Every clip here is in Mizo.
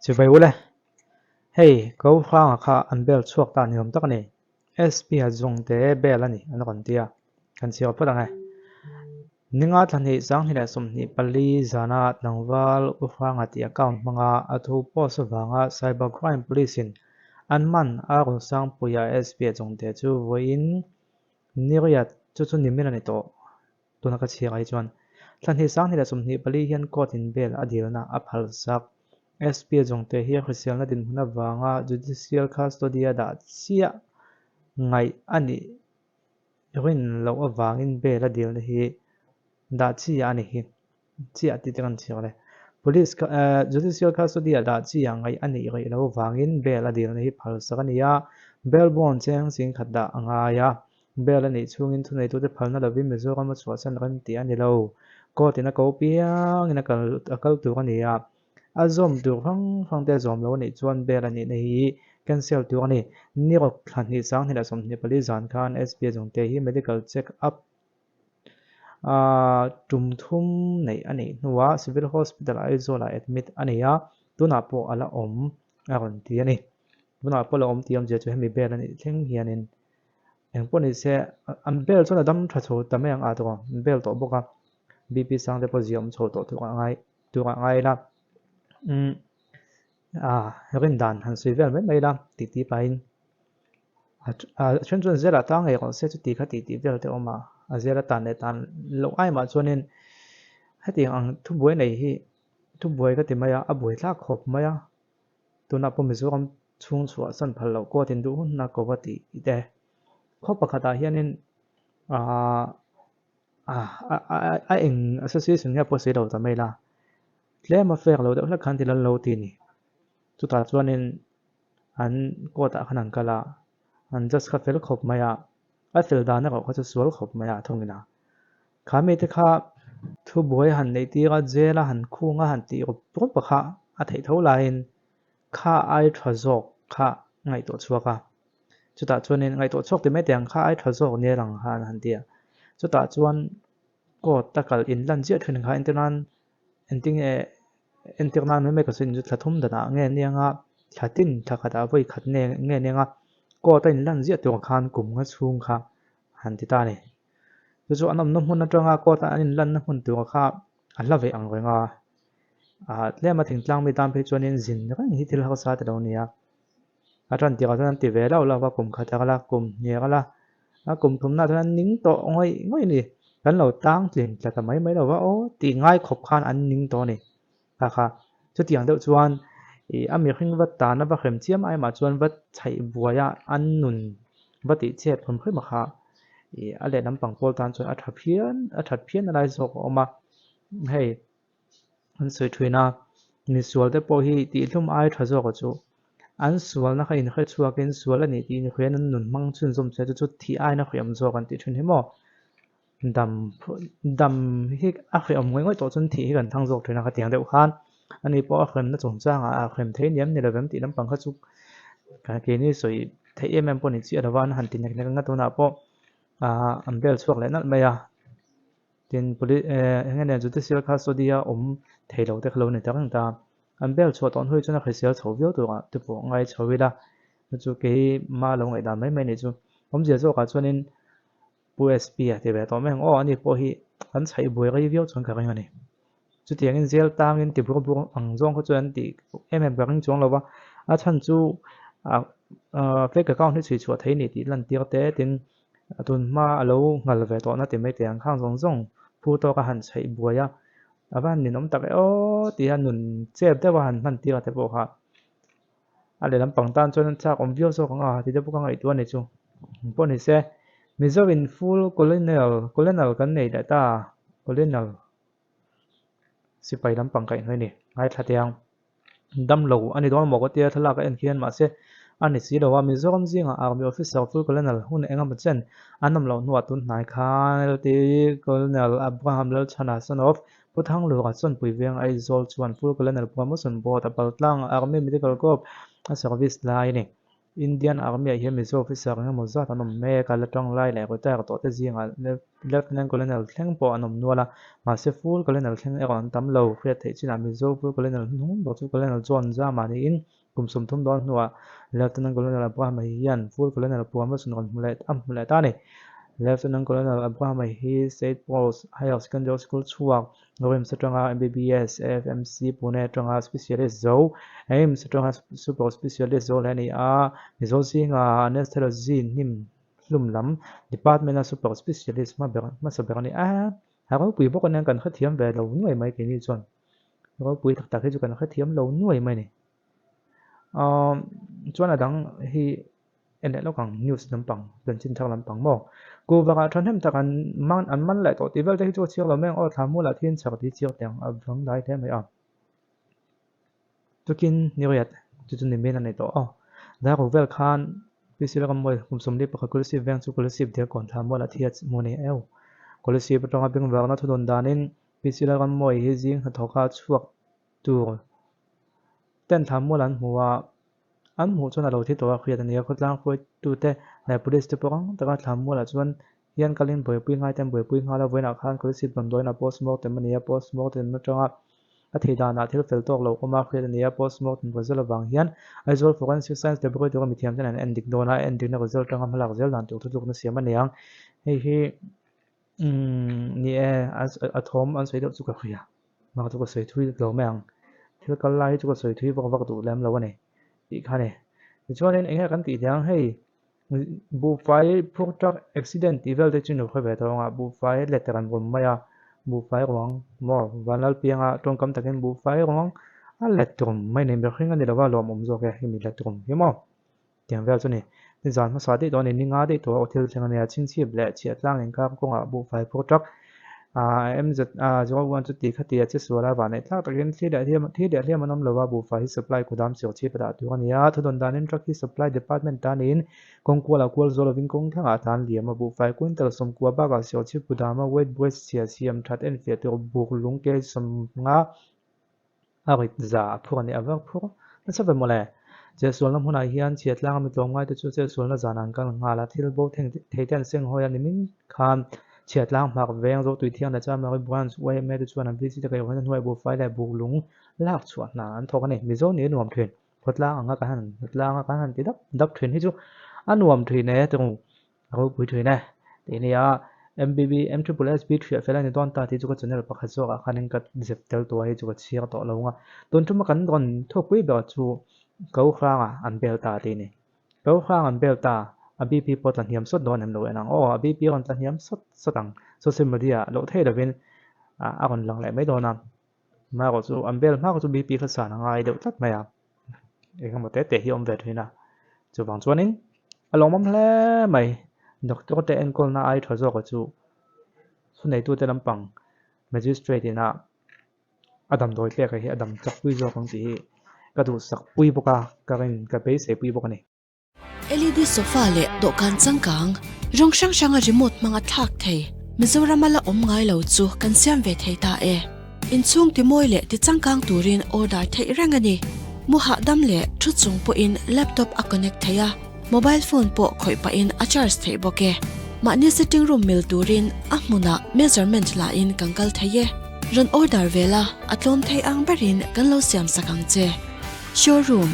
Chivai ule, hei ko hranga kha an bel chhuak ta ni awm tak a ni. SP a zungte bel a ni an rawn ti a, kan chhiar phawt ang e. Ninga thla hnih 2024 zana tlangval U Hranga tih account hmanga a thu post avanga Cyber Crime Police in an man a Rosangpuia SP a zungte chu vawiin Niriat chu chu nimin a ni tawh. Tuna ka chhiar ai chuan thla hnih 2024 hian court in bail a dilna a phal sak. SP a zawngte hi a hriselna dinhmun avanga judicial custody a dah chiah ngaih a nih rin loh avangin bail a dilna hi dah chiah a ni hi. Chiah tih te kan chhiar le. Police judicial custody a dah chiah ngaih a nih rih loh avangin bail a dilna hi phal sak a ni a, bail bond cheng 10,000 dah a ngai a. Bail a nih chhungin thuneitute phalna lovin Mizoram a chhuahsan rem tih a ni lo. Court in a ko piangin a kal a kal tur a ni a, a zawm tur hrang hrang te a zawm lo a nih chuan bail a nihna hi cancel tur a ni. Ni rawk thla hnih 2024 zan khan SP a zawngte hi medical check up a tum thum neih a nih hnuah Civil Hospital Aizawl ah admit a ni a, tunah pawh a la awm a rawn ti a ni. Tunah pawh a la awm tih awmzia chu hemi bail a nih thleng hianin Eng pawh ni se, an bel chuan a dam tha chho ta mai ang a tawh, an bel tawh bawk a, BP sang te pawh ziah awm chho tawh tur a ngai tur a ngai ila, umm a rin dan han sawi vel mai mai ila tih tih pahin a a then chuan zela tang ngei rawh se chuti kha tih tih vel te a awm a, a zela tan leh tan loh ai mah chuanin hetiang ang thubuai nei hi thubuai ka ti mai a, a buai thlak khawp mai a. Tunah pawh Mizoram chhung chhuah san phal loh court in duh hun a ko va tih te. Khaw pakhatah hianin aah a eng association nge pawh sawi lo ta mai la, tlem a fek lo deuh hlek khan thil an lo ti a ni. Chutah chuanin an court ah khan an kal a, an judge kha fel khawp mai a, a fel dan erawh kha chu sual khawp mai a thawngin a. Kha mite kha thubuai han neih tir a, jail a han khung a han tih rawp rawp a kha a theih tho laiin kha ai tha zawk kha ngaihtuah chhuak a. Chutah chuanin ngaihtuah chhuak ti mai teh ang kha ai tha zawk nia lang khan a han ti a. Chutah chuan court a kal in lan chiah thin kha entir nan engtinge entir nan mai mai ka sawi chu thla thum danah nge nia thla tin thla khatah vawi khat nge nia court a in lan ziah tur khan kum nga chhung kha han ti ta a ni. Chu chu an awmna hmun atanga court a an inlanna hmun tur kha a hla ve ang reng a, ah tlem a thingtlang mi tan phei chuanin zin reng hi thil harsa ti lo a ni a, a tan tirah chuan an ti ve lauh lauh a, kum khat a kal a, kum hnih a kal a, a kum thumnaah chuan an ning tawh ngawih ngawih a ni, kan lo tang tling tla ta mai mai lo va aw tih ngai khawp khan an ning tawh a ni, kha kha chutiang deuh chuan ih a mihring va tan a va hrem chiam ai mah chuan va chhaih buai a an nun va tih chhiat hrim hrim a kha ih a lehlam pang pawl tan chuan a tha phian a that phian a lai zawk a awm a hei an sawi thin a misual te pawh hi tih hlum ai tha zawk a chu an sualna kha inhre chhuakin sual a nih tih inhriain an nun hmang chhunzawm che chu chu thih aiin a hriam zawk an tih thin hi maw. Dam dam hi a hrehawm ngawih ngawih tawh chuan thih hi kan thang zawk thin a khatiang deuh khan ani pawh a hremna chungchangah a hrem thei aniam ni lovem tih lampang kha chu keini sawi theih em em pawh ni chiah lova an han ti nek nek ang a tunah pawh ah an bel chhuak leh nalh mai a tin police eh eng nge judicial custody a awm thei lo te kha lo ni ta reng ta an bel chhuah tawh hnu hi chuan a hrisel chho viau turah te pawh ngai chho ila chu chu keimah lo ngaihdan mai mai a nih chu awmzia zawkah chuanin. Pu SP a ti ve tawh mai ang aw, ani pawh hi an chhaih buai rei viau chuan ka ring a ni. Chutiangin zel tangin ti bur bur ang zawng kha chuan an tih em em ka ring chuang lo va, a chhan chu fake account hi chhui chhuah thei ni tih lantir te tin tun hma a lo nghal ve tawhna ti mai teh ang khang zawng zawng phu tawk a han chhaih buai a, a va han ninawm tak e aw tia nun chep deuh a han hman tir a te pawh kha. A lehlam pang tan chuan an chak awm viau zawk ang a ti deuh bawk a ngaihtuah a ni chu. Engpawh ni se, Mizo in full colonel colonel kan nei leh ta, colonel sipai lampang kaih hnuai a ni. Ngaithla teh ang. Damlo a ni dawn maw ka tia thlalak a en khian mahse a ni si lo a, Mizoram zingah Army officer full colonel hun eng emaw chen an awm loh hnuah tun hnai khan LT Colonel Abraham Lalchhana son of Pu Thanglura chuan Puiveng Aizawl chuan Full Colonel Promotion Board a paltlang Army Medical Corps a service lai a ni. Indian Army ah hian Mizo officer eng emaw zat an awm mek a, la tanglai leh retire tawh te zingah Lieutenant Colonel thleng pawh an awm nual a, mahse full Colonel thleng erawh an tam lo. Hriat theih chinah Mizo full Colonel hnuhnung ber chu Colonel John Zama niin kum 30 dawn hnuah Lieutenant Colonel Abraham hian full Colonel promotion rawn hmu leh a hmu leh ta a ni. Lieutenant Colonel Abraham hi Saint Paul's Higher Secondary School chhuak RIMS atanga MBBS, AFMC Pune atanga Specialist zo, AIMS atanga Super Specialist zo leh a ni a, Mizo zinga Anesthesiology hnim hlum lam Department a Super Specialist hma ber hmasa ber a ni a, a ropui bawk a nia kan hrethiam ve lo nuai mai keini chuan ropui tak tak hi chu kan hrethiam lo nuai mai a ni. Aaa chuan a dang hi. En leh lawk ang news lampang chanchin thar lampang maw kuhvakah thahnem tak an man an man leh tawh tih vel te hi chu a chhiar lo mai ang aw thla mualah thian chhak tih chhiar teh ang a vang dai hle mai a tukin ni riat chu chu nimin a nei tawh aw daruk vel khan PC Rammawi kum 41 Kolasib veng chu Kolasib Derkawn thla mualah thi a hmu a ni eu Kolasib atanga bengvarna thudawn danin PC Rammawi hi zing hnathawka chhuak tur ten thla mual an hmu a. An hmuh chuan a lo thi tawh a hriat a ni a, khawtlang hruaitute leh police te pawh rang taka thla mualah chuan hian kalin buaipui ngai te an buaipui nghal a, vawiinah khan Kolasib damdawiinah postmortem a ni a, postmortem atanga a thei danah thil fel tawk lo awm a hriat a ni a, postmortem result avang hian Aizawl Forensic Science Laboratory mithiam ten an endik dawn a, endikna result atanga hmalak zel dan tur thutlukna siam a ni ang, hei hi umm ni e a thawm an sawi deuh chu ka hria. Mah chu ka sawi thui lo mai ang, thil kal lai hi chu ka sawi thui vak vak duh lem lo a ni tih kha a ni. Tichuanin eng nge kan tih theih ang hei buhfai phur truck accident tih vel te chu in hre ve tawh ang a, buhfai let an rawn mai a, buhfai ruang maw Vanlalpianga tawngkam takin buhfai ruang a let rum mai ni mihring a ni lova lawmawm zawk e hemi let rum hi maw tiang vel chu a ni. Nizan hmasa daih tawh a ni, ni nga daih tawh a thil thleng a nia, chhingchhip leh chhiah tlang inkar kawngah buhfai phur truck MZ 01 chu ti kha tia che sual a vanneih thlak takin thli leh hliam thli leh hliam an awm lo a, buhfai hi supply kudam chhiar chhip a dah tur a ni a, thudawn danin truck hi supply department tanin kawng kualah kual zual lovin kawng thlangah a tlan liam a, buhfai quintal 90 bakah chhiar chhip kudama weight bridge chhia siam that enfiah tur buk lung ke 50 A rit za a phur a ni, a var phur nasa ve mawle. Chetsualna hmunah hian chhiatlanga mi tlawmngaite chu chetsualna zanah an kal nghal a, thil bo theng thei te an seng hawi a ni min khan chhiatlang hmak veng Zotui Thiang leh Chamari Branch yma te chuan an VC te kaihhruaina hnuai buhfai leh buklung lak chhuah hna an thawk a ni. Mizo nih a nuam thin. Khawtlang anga kan han khawtlang a kan han ti dap dap thin hi chu a nuam thin e ti ru. A ropui thin e tih nia MBB M triple SB thiah fel a ni dawn ta tih chu ka channel pakhat zawkah khanin ka zep tel tawh a hei chu ka chhiar tawh lo ang a tun thuma kan rawn thupui ber chu Ko hranga an bel ta tih a ni Ko hrang an bel ta a BP pawh tla hniam sawt dawn em lo en ang aw a BP a rawn tla hniam sawt sawt ang social media loh theih lovin a rawn lang leh mai dawn a marawh chu an bel hma kha chu BP kha san a ngai deuh tlat mai a. Eng emaw te te hi a awm ve thin a, chuvang chuanin a lawmawm hle mai. Doctor te enkawlna ai tha zawka chu thuneitute lampang magistrate ina a damdawi tlek hi a dam chak pui zawk ang tih hi ka duhsak pui bawk a, ka rin ka beisei pui bawk a ni. LED sofa leh dawhkan changkang, rawng hrang hranga remote hmanga thlak thei, Mizorama la awm ngai lo chu kan siam ve thei ta e. Inchhung timawi leh tichangkang turin order theih reng a ni. Mu hahdam leh thu chung pawhin laptop a connect thei a, mobile phone pawh khawih pahin a charge theih bawk e. Mahni sitting room mil turin a hmunah measurement lahin kan kal thei e. Rawn order ve la, a tlawm thei ang berin kan lo siam sak ang che. Showroom.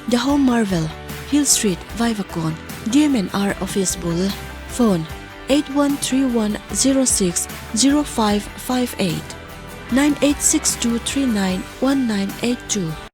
The Home Marvel, Hill Street, Vaivakawn, DMNR Office bul, Phone, 813106 0558, 9862391982.